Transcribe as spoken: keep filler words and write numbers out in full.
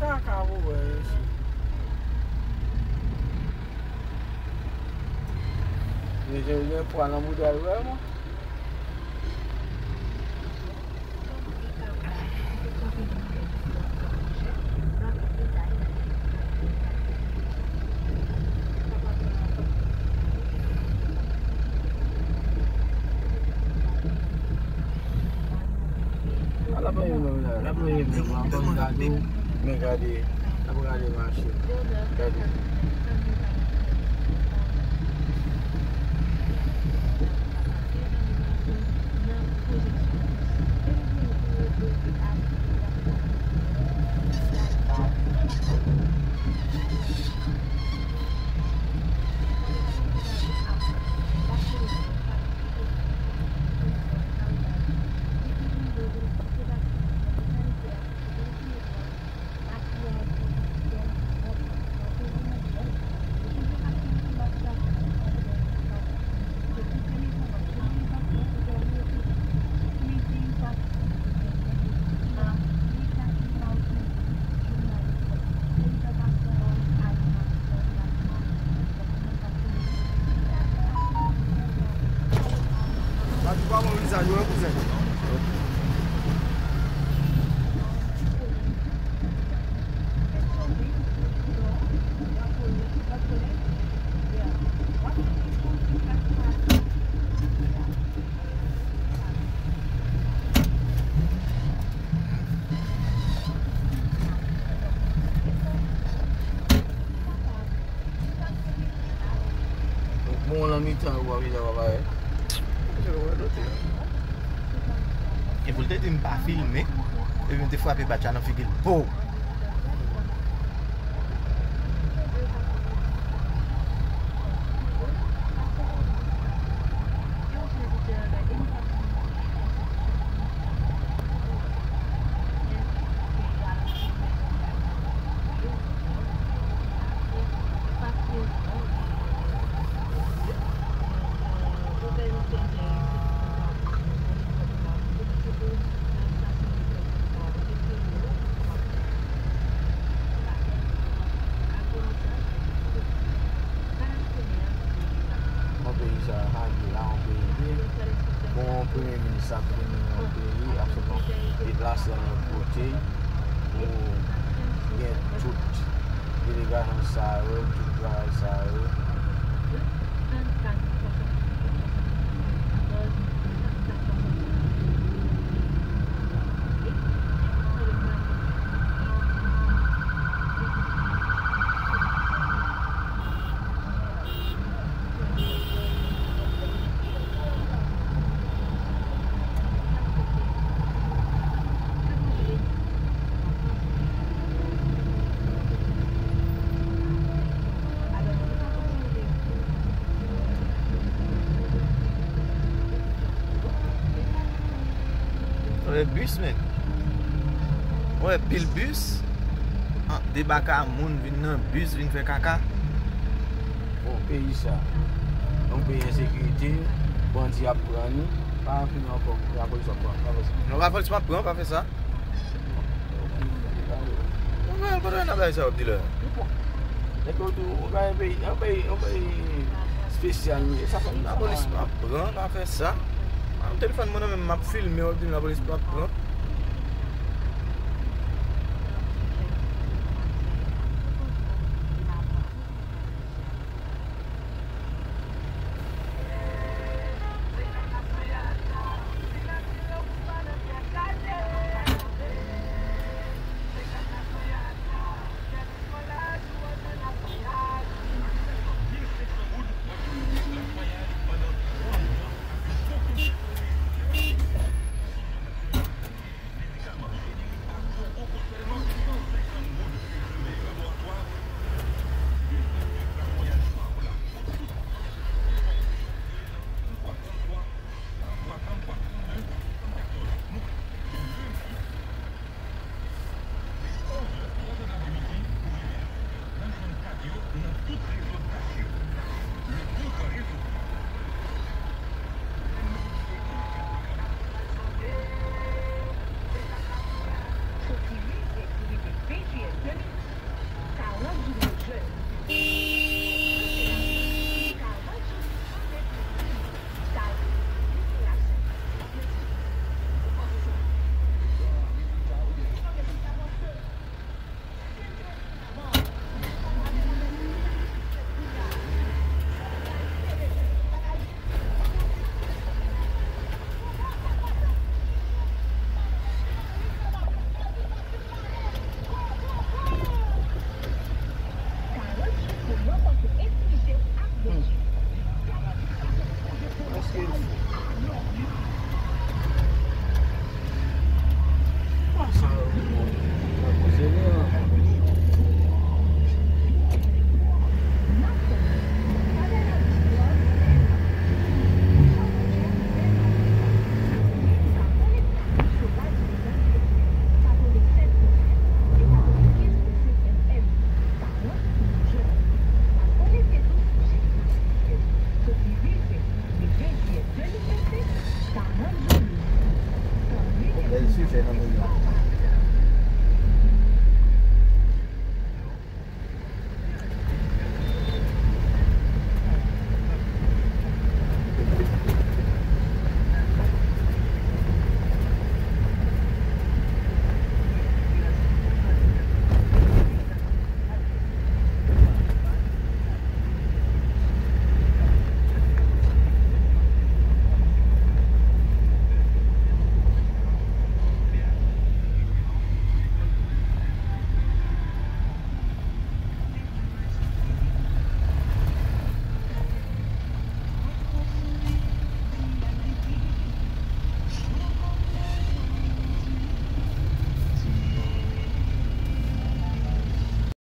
Kaka pou wè, mesye. Mesye, gen pwa nan boudal vrèman. A, l ap manje menm la, l ap manje menm la, ankò m gade w, men gade, l ap gade mache, gade. Bon, nan mitan, ou pa vle wè bagay. Gen pou l te di m pa filme, epi m te frape batya nan figi l. Po! Yon peyi sa, Haiti la, yon peyi byen. Bon, premye minis ap vini yon peyi, ap sot deplase yon lòt kote pou gen tout delegasyon sa yo, tout bagay sa yo. Wè bis, men. Wè pil bis. An, debaka moun vin nan bis, vin fè kaka. Bon, peyi sa, yon peyi ensekirite, bandi ap pran nou, pa anpil ankò, lapolis ap pran, pa fè sa. Non, lapolis p ap pran, pa fè sa. Mwen pa wè kote w nan bagay sa w ap di la. Nèg yo di w, yon peyi, yon peyi, yon peyi espesyal nou ye, sa fè m pa konprann. Lapolis p ap pran, pa fè sa. An, telefòn mwen nan men m, m ap filme, w ap di m lapolis p ap pran. Bèl sijè nan moun nan.